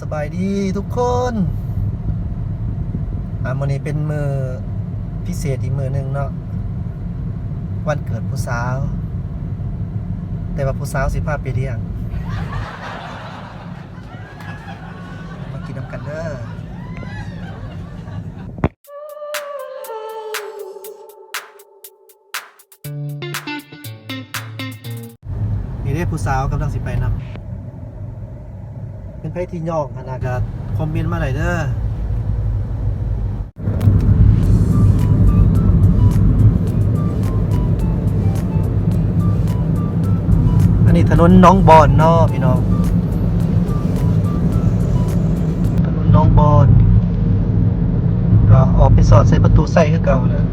ສະບາຍດີທຸກຄົນ ອ່າ ມື້ນີ້ເປັນມື້ພິເສດອີກມື້ໜຶ່ງເນາະ ວັນເກີດຜູ້ສາວ ແຕ່ວ່າຜູ້ສາວຊິພາໄປລ້ຽງ ມາກິນນຳກັນເດີ. ນີ້ເດ້ ຜູ້ສາວກຳລັງຊິໄປນຳ ເປັນໃຜທີ່ຍ້ອງຫັ້ນນະ ກະຄອມເມັນມາໄດ້ເດີ. ອັນນີ້ຖະໜົນໜອງບອນເນາະພີ່ນ້ອງ ຖະໜົນໜອງບອນ ກະອອກໄປສອດໃສ່ປະຕູໄຊຄືເກົ່າແຫຼະ.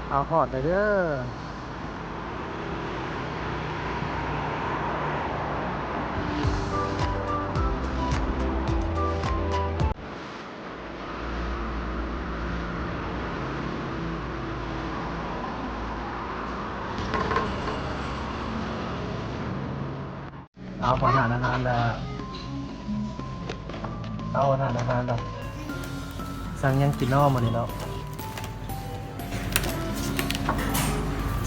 ເອົາ ຮອດແລ້ວເດີ. ເອົາ ຮອດຮ້ານອາຫານແລ້ວ ເອົາ ຮ້ານອາຫານແລ້ວ. ສັ່ງຫຍັງກິນເນາະມື້ນີ້ເນາະ?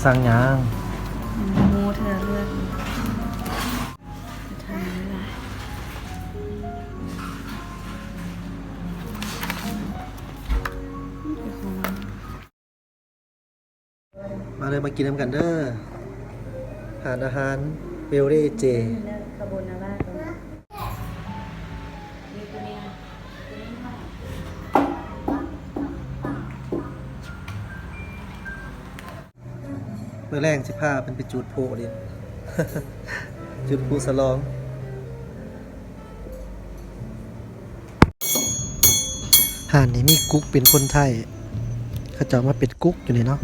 ສັ່ງຫຍັງ? ໝູເທື່ອເລືອດ ທານນີ້ລະ. ມາເດີ ມາກິນນຳກັນເດີ ຮ້ານອາຫານເບວເຣເຈ. ມື້ແລງຊິພາເພິ່ນໄປຈູດພລຸເລີຍ ຈູດພລຸສະຫຼອງ. ຮ້ານນີ້ມີກຸກເປັນຄົນໄທ ເຂົາເຈົ້າມາເປັນກຸກຢູ່ນີ້ເນາະ.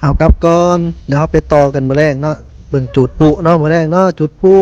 ເອົາ ກັບກ່ອນ ດຽວເຮົາໄປຕໍ່ກັນມື້ແລງເນາະ ເບິ່ງຈູດພລຸເນາະ ມື້ແລງເນາະ ຈູດພລຸ.